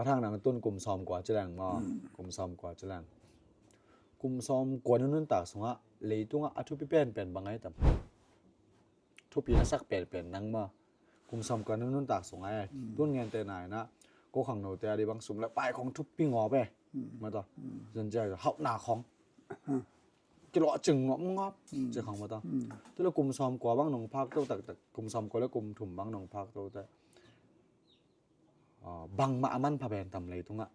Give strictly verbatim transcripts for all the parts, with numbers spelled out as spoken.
Pathang nang tun kum sawm kua ci leng maw? Hmm. Kum sawm kua ci leng. Kum sawm kua na nuntak sungah leitungah a thupi penpen bang ai tam? Thupi na sak penpen nang maw? Kum sawm kua na nuntak sungah e. Hmm. Tun ngente na inah ko khangnote a di bang sum le pai khong thupi ngawp e. Hmm. Maw taw. Hmm. Zon cia hauhna khong. Hmm. Kilawh cing ngawp ngawp. Hmm. Cia khong maw taw. Hmm. Tu le kum sawm kua bang nong phak to taktak, kum sawm kua le kum thum bang nong phak to te. Ah, bangmah a manpha pen tam leitungah.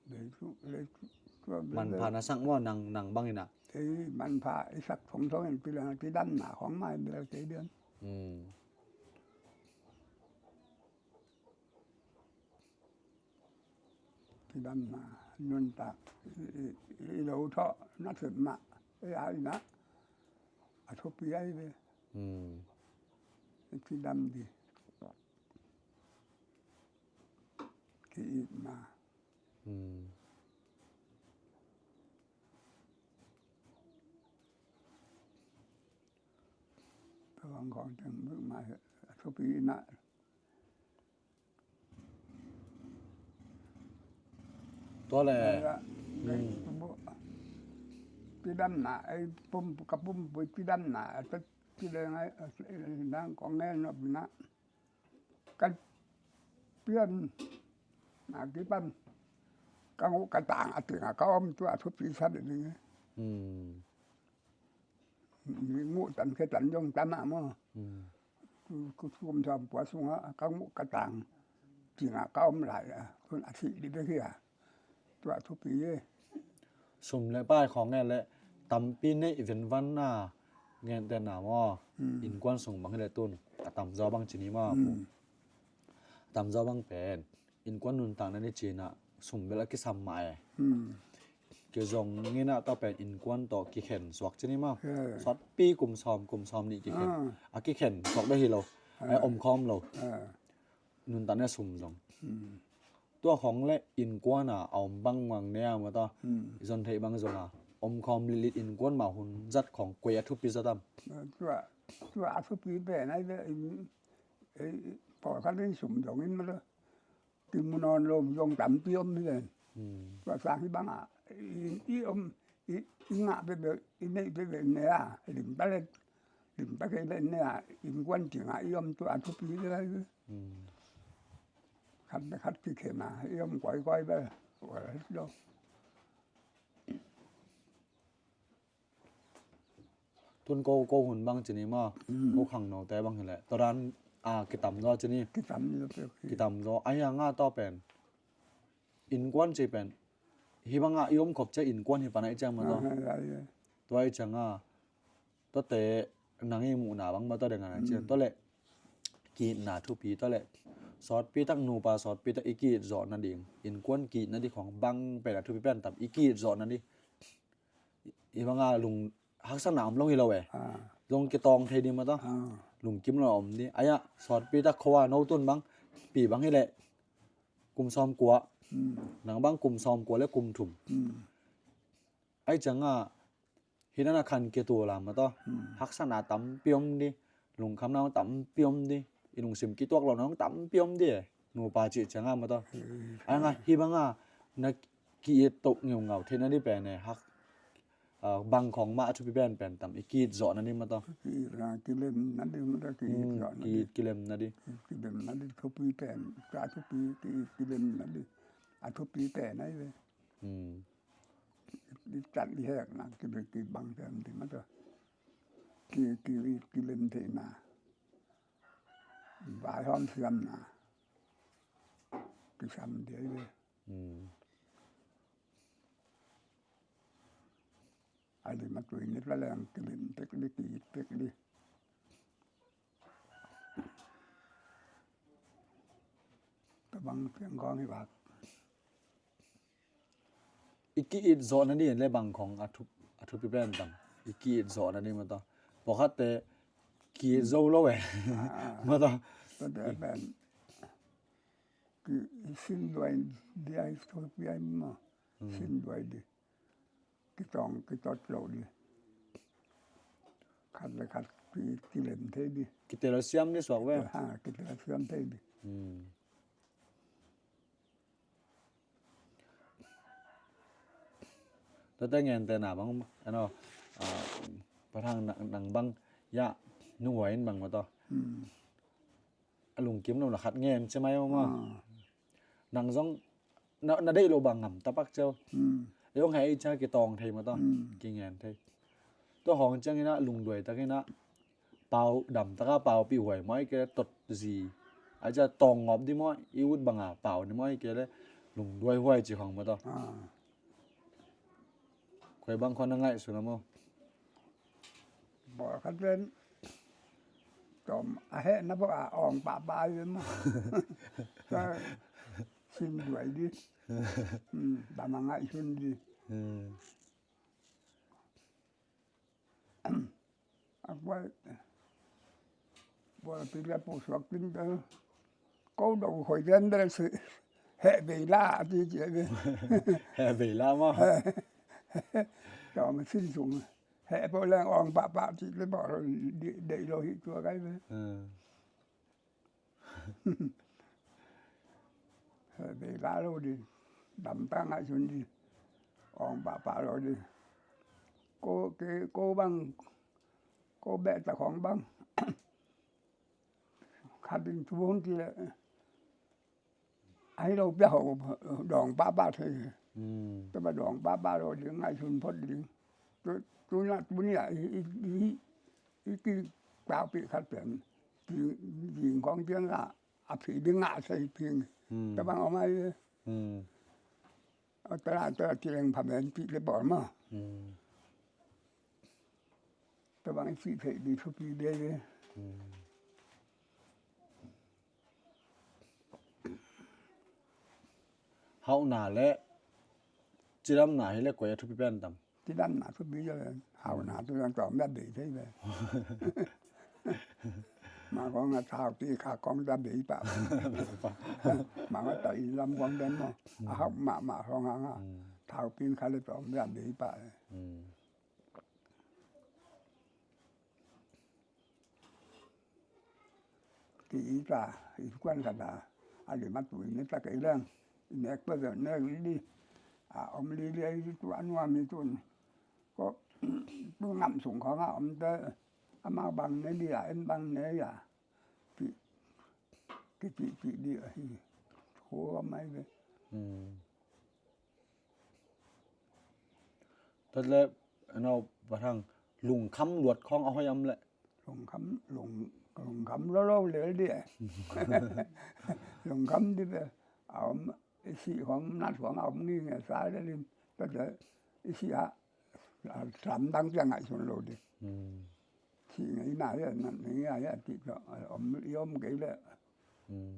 Leitung, leitung, tua bel, manpha na sak maw nang, nang bang inah. Ei, manpha i sak thongthong in pi leng a kidamna khong mai bel kei diam. Hmm. Kidamna nuntak i, i, i lo thawh na sep mah. Ei a inah a thupi ai ve. Hmm. Kidam di. Ki-itna. Hmm. Tawang khong teng bek mah a thupi inah. Tua le. Tua le. Hmm. Kidamna, ei pum, ka pumpui kidamna a tat kideng ai, nang kong ngen nop inah. Ka pian na kipan ka nguh ka tang a tengah ka om tua thupi sa ding e. Hmm. Mi nguh tan khe tan zong tam a maw. Hmm. Ku, ku kum sawm kua sungah ka nguh ka tang tengah ka om lai a, tun a sih di bek hi a. Tua thupi e. Sum le pai khawng ngen le tampi neih venvan na ngente na maw. Hmm. Innkuan sung bang hi le tun a tamzaw bang ci ni maw. Hmm. A tamzaw bang pen innkuan nuntakna ni cinah sum bel a kisam mah e. Hmm. Kizong inah tawh pen innkuan tawh kikhen suak ci ni maw. He. Sawtpi kum sawm, kum sawm nih kikhen. Ah. A kikhen suak bek hi lo. Ah. A om khawm lo. Ah. Nuntakna sum zong. Hmm. Tua khawng le innkuan a a om bang mang ne a maw taw. Hmm. I zon theih bang zong a om khawm litlit innkuan mah hun zat khawng koi a thupi zat am? Tua, tua a thupi pen ai ve in, ei, pawlkhat in sum zong in maw taw. Kimu nawn lo zong tampi om hi ven. Hmm. Tua sang hi bang a i, i om, i, i ngah peuhpeuh, i neih peuhpeuh ne a, lim ta le, lim ta kei le ne a, innkuan cingah i om tua a thupi le. Hmm. Khat le khat kikhen a i om kawikawi bel. Ua lo. Tun ko, ko hun bang ci ni maw. Mm. Ko khangnote bang hi leh tua dan a kitamzaw ci ni. Kitamzaw peuh hi. Kitamzaw a hi a ngah tawh pen innkuan ci pen hi bang a i om khop cia innkuan hi pan a i ciang maw taw. Ah, ya, ya. Tua i ciang a tuate nang i muhna bang maw taw deng a na ciang. Mm. Tua leh ki-itna thupi, tua leh sawtpi tak nupa sawtpi tak i ki-it zawh nading, innkuan ki-it nading khawng bang pen a thupi pen tam, i ki-it zawh nading. I bang a lung haksatna om lo hi lo e. Ah. Zong kitawng thei ding maw taw. Ah. Lungkim lo om ding. Ai a sawtpi tak khua no tun bang pi bang hi leh kum sawm kua. Hmm. Nang bang kum sawm kua le kum thum. Hmm. Ai ciang a hi na na khan kitu lam maw taw. Hmm. Haksatna tampi om ding. Lungkhamna tampi om ding. I lungsim kituak lo na tampi om ding e. Nupa cih ciang a maw taw. Hmm. Ai nga hi bang a na ki-it to ngeungau thei nading pen e hak, ah, bang khawng mah a thupi pen pen tam i ki-it zawh nading maw taw. Ki-it, ah, kilem nading maw taw, ki-it zawh nading. Hmm, ki-it kilem nading. Kilem nading thupi pen, ka thupi ki-it kilem nading. A thupi pen ai ve. Hmm. I tat i hekna, ki, ki bang pen ding maw taw. Ki, ki, kilem theihna. Vaihawm siamna. Kisam ding ai ve. Hmm. A lim a tui ni pa leng kilem pek ding, ki-it pek ding. Tua bang piang khawng hi bak. I ki-it zawh nading le bang khawng a thup, a thupi pen tam. I ki-it zawh nading maw taw. Pawlkhatte ki-it zo lo e. Ah, maw taw. Tua pen. Ki, sin duai ding ai thupi ai maw. Hmm. Sin duai ding. Kitawng kitot lo ding. Khat le khat ki, kilem thei ding. Kitel siam ding suak ve. Ha, kitel siam thei ding. Hmm. Tua te ngen te na bang, ano, ah, Pa Thang nang, nang bang, ya, nunghuai in bang maw taw. Hmm. A lungkim lo na khat ngen ci mai maw. Ah. Nang zong, na, na deih lo bang ngam tapak ciau. Hmm. Ei hong heh i cia kitawng thei maw taw. Hmm. Kingen thei. Tua hong ciangin a lungduai takin a pau dam taka pau pi huai maw, ahih kei leh tot zi. A cia tawng ngawp di maw, i ut banga pau di maw, ahih kei leh lungduai huai ci khong maw taw. Ah. Koi bang khong na ngaihsun a maw. Bawl khat ven. Tawm a heh na bawk a awng pahpah a ven maw. Ka sin duai di. Hmm, dam a ngaihsun di. Hmm. A kuai bawlpi le pusuak tin te ko do khoi den bel si heh vei la a ti cia ve. Heh vei la maw. Tawm sin sung heh pawh leng awng pahpah cih le bawl deih lo hi tua kai ve. Hmm. Heh vei la lo di. Dam ta ngaihsun di. Awng pahpah lo di. Ko ke, ko bang, ko beh ta khong bang. Khat in thu hong ci leh. Ahi lo pia ho dawng pahpah thei. Hmm. Tua bang dawng pahpah lo di ngaihsun phot di. Tu, tu na, tu ni a, i, i, i, i ki pau pi khat pen. Ding, ding khong ciang a, a phi di ngah thei ping. Hmm. Tua bang om ai. Hmm. A tala tala tileng pha men pi le bawl maw. Hmm. Tua bang i cih theih di thupi dei ve. Hmm. Hauhna le cidamna hi le koi a thupi pen tam. Cidamna thupi dei ve. Hauhna tu tawm da bei thei ve. Ma kong a thau ti kha kong da bei pah. Ma kong a tai lam kong den maw. A hauh mahmah kong a nga. Hmm. Thau pin kha le tawm da bei pah. Hmm. Ki i ta, i kuan khat a, a lim a tu i ne ta kei leng, i nek pa zeu nek li li, a om li li a i tu a nuam i tun. Ko, tu ngam sung khong a om te, a mau bang ne li a, en bang ne a. Ki, ki, ki, ki di a hi, ko mai ve. Hmm. Tua leh, a nau, Pa Thang, lungkham luat khawng a hoih am leh? Lungkham, lung, lungkham lolo lel di e. Lungkham di ve. A om, i sih khawng, nat khawng a om ngi nge sa le lim. Tua leh, i sih a, a, lam dang cia ngaihsun lo di. Hmm. Sih ngei na ya, nat ngei na ya, ti tua, a om, i om kei leh. Hmm.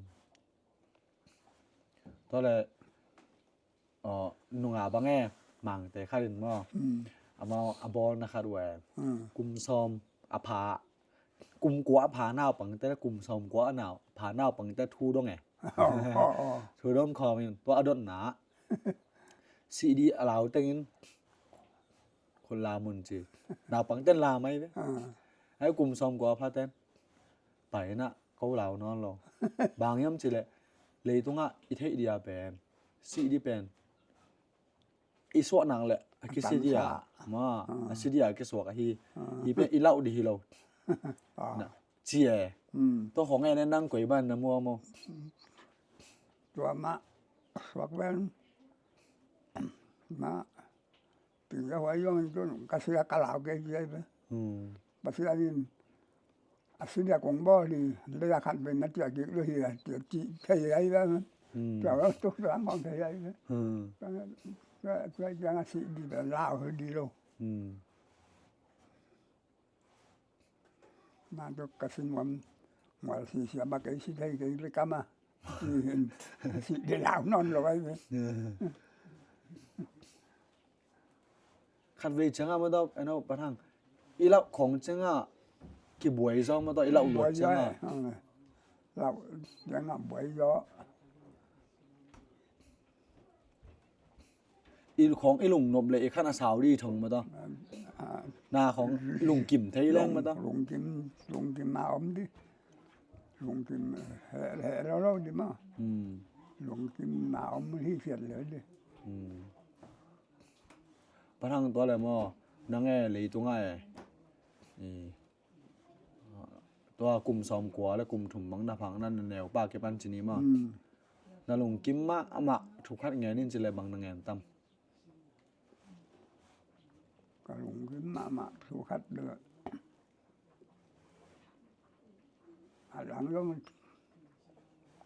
Tua leh, Aw, nunga bang e, Mangte khat in maw. Mm. Amau a bawlna khat uh e. Mm. Kum sawm a pha, kum kua a pha naupangte, kum sawm kua a nau, pha naupangte thu dong e. Aw, aw, aw. Thu dong khawm in, tua a dotna. Sih di a lau tengin, khut la mun ci. Naupangten la mai ve. Ah. Ai kum sawm kua a pha ten. Pai na, ko lau nawn lo. Bang hiam cih leh, leitungah i theih dia pen, sih di pen, i suah nak leh, a kisi dia, ma, a si dia kisuak ahi, hi pen i lauh di hi lo. Ah. Na, ci e. Hmm. Tua khong e ne nang koi ban na mua maw. Tua mah, suak pen, mah, Tingte huai zong in tun ka sia ka lau kei kei ve. Hmm. Pasian in a sia kong bawl hi, lei a khat pen na tia kik lo hi a, tia ci thei ai ve. Hmm. Tua lo tuk lang kong thei ai ve. Hmm. Tua, tua, tua ciang a si di ve lau hi di lo. Hmm. Mah tuk ka si nuam mual si sia bak kei si thei kei le kama. Si de lau nawn lo ai ve. Khat vei ciangah mah tawh, eno, Pa Thang, i lauh khawng ciangah kibuai zaw mah tawh, i lauh luat ciangah. Buai zaw, eh. Lauh ciangah buai zaw. I khawng i lungnop le i khan a sau di thong mah tawh. Ah, na khawng i lungkim thei leng mah tawh. Lungkim, lungkim na om di. Lungkim he, he lo lo di mah. Hmm. Lungkim na om hi khiat le di. Hmm. Pathang tua le maw, nang e leitungah e, i, tua kum sawmkua le kum thum bang na phak na neu pa kipan ci ni maw. Na lungkim mahmah thu khat ngen in ci le bang na ngen tam? Ka lungkim mahmah thu khat le a lang zong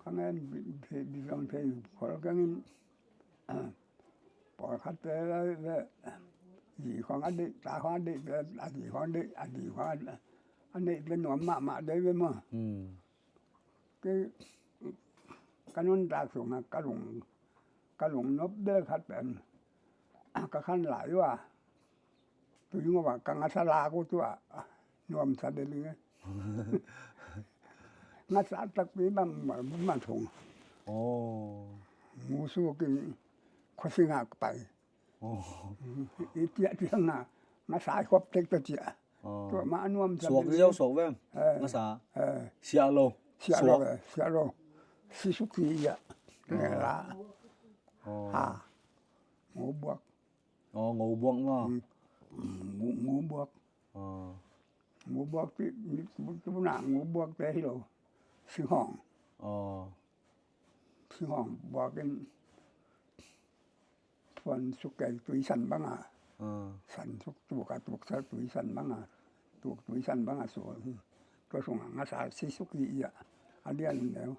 ka ngen bi zong thei khol keng in. Pawlkhat te le zi khong a deih, ta khong a deih te, a zi khong a deih, a zi khong a neih te nuam mahmah dei ve maw. Kei ka nuntak sungah ka lung, ka lungnop del khat pen ka khan lai uh a, tui ngawh a ka ngasa lak uh tua nuamsa del ing e. Ngasa takpi bang ma thung. Mu sukin khuasingah pai. I tiah tiang a ngasa i khop tek ta ciah. Tua mah a nuamsa suak ziau suak vem. Ngasa siah lo. Siah lo, siah lo. Sisuki ah. Nela. Ha. Ngobuak. Ngobuak maw. Ngobuak. Ngobuak ti tuna ngobuak te hi lo. Singhawng. Singhawng buak in thuan suk kei tui san banga. San suk tuk a tuk sa tui san banga. Tuk tui san banga suak hi. Tua sungah ngasa sisuk hi ia. A lian leu.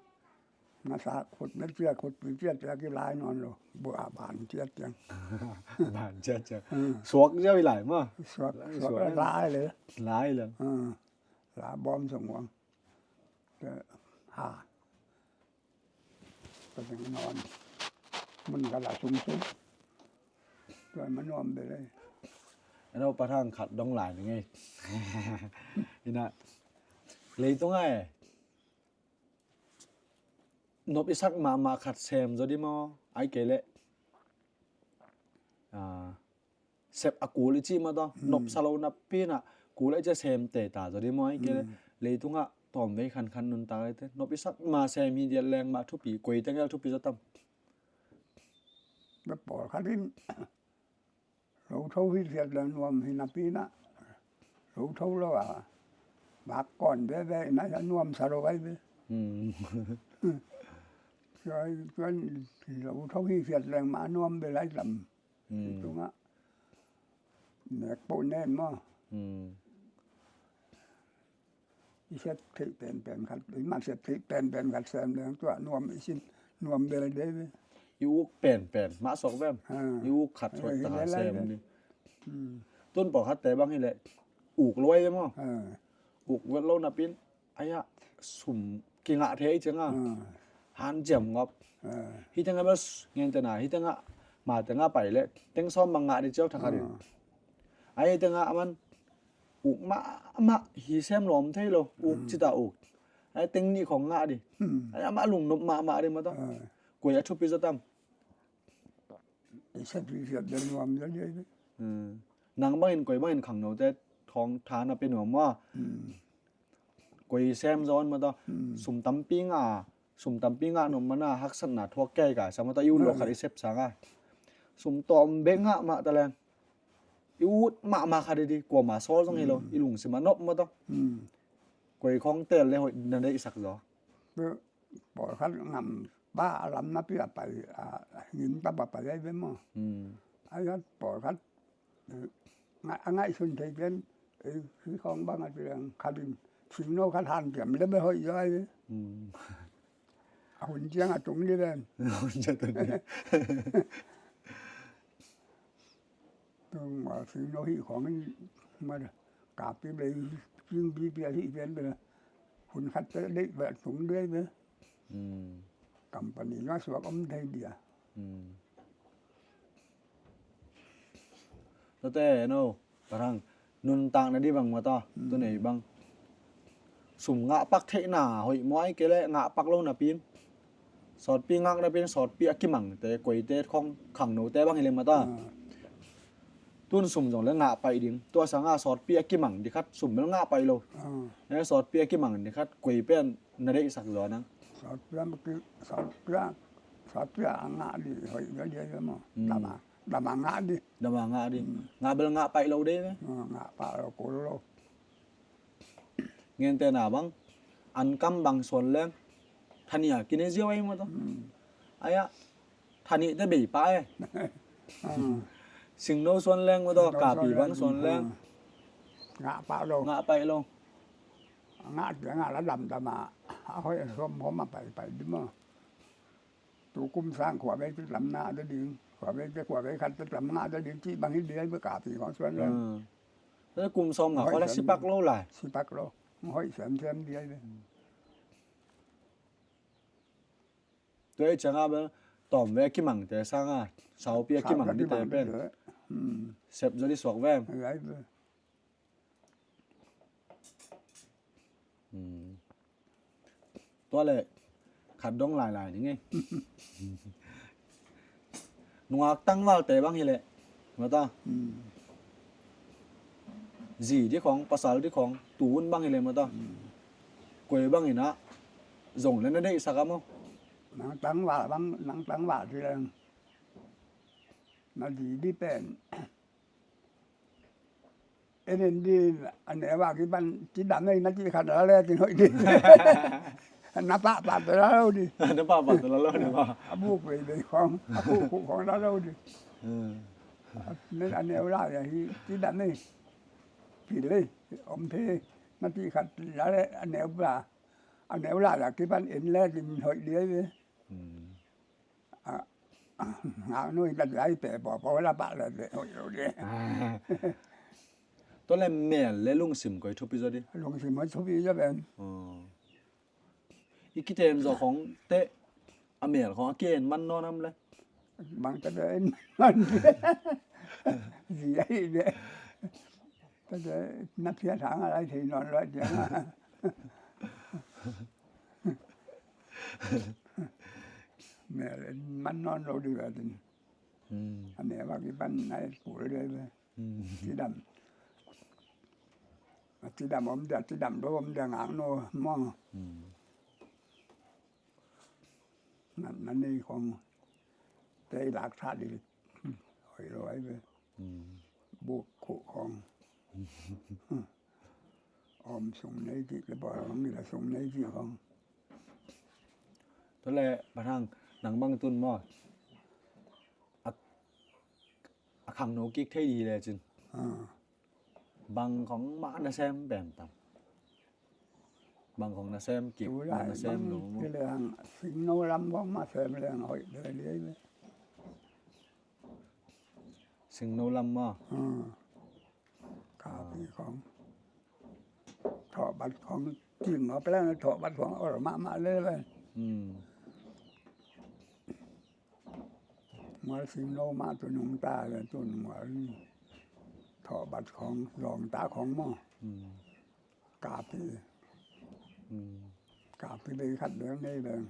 Ngasa khut na cia khut tui cia cia ki lai nawn lo. Bua ban cia ciang. Ban cia cia. Suak cia i lai ma. Suak suak lai le. Lai le. La bawm sung wang. Ha. Ka teng nawn mun ka la sumsum. Tua ma nuam bel ei. Eno pathang khat dong lai ni ngei. Ina leitung ai nop i sak mahmah khat sem zaw di maw? Ai kei leh sep a kul i cih mah tawh nopsa lo napi inah kul a i cia sem teta zaw di maw? Ai kei leh leitungah tawmvei khankhan nuntak leite nop i sak ma sem hi diat leng mah thupi koi teng el thupi zaw tam? Na pawlkhat in lo tho hi siat leng nuam hi napi inah lo tho lo a bak kawn veve inah nuamsa lo ai ve. Tuan lo tho hi siat leng mah nuam ve lai tam. Tungah nek poh nen maw? I sep theih penpen khat i ma sep theih penpen khat sem leng tuah nuam i sin nuam bel dei ve. I uk penpen mah sok vem? I uk khat suat taka sem ni. Tun pawlkhatte bang hileh uk luai ve maw? Uk vet lo napin Aia sum kingah thei cianga hanciam ngop. Hi tengah bel ngentena hi tengah ma tengah pai leh teng sawm bang ngah di ciau thakhat in. Aia tengah aman uk mahmah hi sem lawm thei lo uk cita uk. Aia teng nih khong ngah di. Aia amah lungnop mahmah di mata. Koi a thupi zaw tam? Nang bangin koi bangin khangnote thawng tha na pe nuam maw? Koi sem zawn mata sum tampi ngah sum tampi ngah nuam mana haksatna thuak kei ka sa mata i ut lo khat i sep sanga sum tawm bek ngah mah ta leng i ut mahmah khat i di kuama sawl zong hi lo i lungsim a nop mata koi khong tel le hoih na deihsak zaw. Pawlkhat ngam pa a lam napi a pai a ngim tapa pai ai ve maw? Ai khat pawlkhat a ngaihsun thei pen hi khawng bang a tiang khat in singno khat han kiam le me hoih zaw ai ve. A hun ciang a tung di ven. Tung a singno hih khawng in ma kapi bei sing bipi a hih pen be hun khat pe deih be tung di ai ve. Company nga suak om thei dia. Tate no parang nuntak na di bang mata tu nei bang sum ngah pak theihna hoih muai kei le ngah pak lo napin sawtpi ngak napin sawtpi a kimangte koite khong khangnote bang hi le mata. Tun sum zong le ngah paih ding tua sanga sawtpi a kimang di khat sum bel ngah paih lo. Sawtpi a kimang di khat koi pen na deihsak zaw nang? Sawtpi a ngah di hoih zaw di hoih maw? Tama Dam a ngah dih. Dam a ngah dih. Hmm. Ngah bel ngah paih lo dih ve. Ah, ngah paih lo, kul lo. Ngente na bang, an kam bang suan leng, thanih a kine ziau ai maw tawh. Hmm. Ai a, thanih te bei pah e. Ah. Singno suan leng maw tawh, singno kapi suan bang leng, suan leng. Ah. Ngah paih lo. Ngah paih lo. Ngah, ngah la dam dam a, a hoih a hom hom a pai pai dih maw. Tu kum sang khua vei te lam na te ding, khua vei te, khua vei khat te lam na te ding, cih bang hi ding ai bek, kapi khong suan leng. Hmm. Te kum sawm nga khua le sipak lo lai. Sipak lo. Hoih siam siam ding ai bek. Tua i ciang a bel tawm ve kimang te sang a, saupi a kimang ding te pen. Hmm. Sep zaw dih suak ve. Ai bek. Hmm. Tua le khat dong lailai ni ngei. Nungak tangvalte bang hileh, mata. Hmm. Zi dih khong, pasal dih khong, tu un bang hileh, mata. Hmm. Koi bang ina zong le na deihsak a maw. Nang tangval bang, nang tangval dih leng, na zi dih pen. En en dih, a neu a kipan cidam ei, na cih khat la le cin hoih dih. Na pahpah tawh la lo dih. Na pahpah tawh la lo dih maw. A buk veivei khong, a khuhkhuh khong la lo dih. Hmm. A neu lai a hi cidam ei. Pil ei, om thei, na cih khat la le a neu la. A neu lai a kipan en le cin hoih dih ei ve. Hmm. A, a, ngak nuih na dai pe pawpaw la pah le le hoih lo dih. Tua le mel le lungsim koi thupi zaw dih? Lungsim koi thupi zaw pen. Oh. I kiten zaw khong te a mel khong a kian man nawn am le? Bang te en man dih. Zi ai dih. Tua te na phiat hang a lai thei nawn lo dih. Mel en man nawn lo dih ve ding. Hmm. A mel a kipan nai kul dih ve. Hmm. Cidam. A cidam om dih, a cidam lo om dih ngak no maw. Hmm. Na, na nei khong. Tei lak tha dih. Hoih lo ai ve. Hmm. Buk khuh khong. Om sung nei cih le bawl khong, ni la sung nei cih khong. Tua le, Pathang, nang bang tun maw. A, a khangno kik thei dih le cin. Ah. Bang khong mah na sem pen tam. Bang khong na sem kik, tu lai na sem bang lo maw. Kei le hang, singno lam khong mah sem leng hoih dih le. Singno lam maw. Hmm. Kapi khong. Thawhbat khong. Cing a plang thawhbat khong ol mahmah le le. Hmm. Mual singno mah tu nungta le tu mual. Thawhbat khong, zawngta khong maw. Hmm. Kapi. Hmm. Kapi bei khat deuh nei deuh.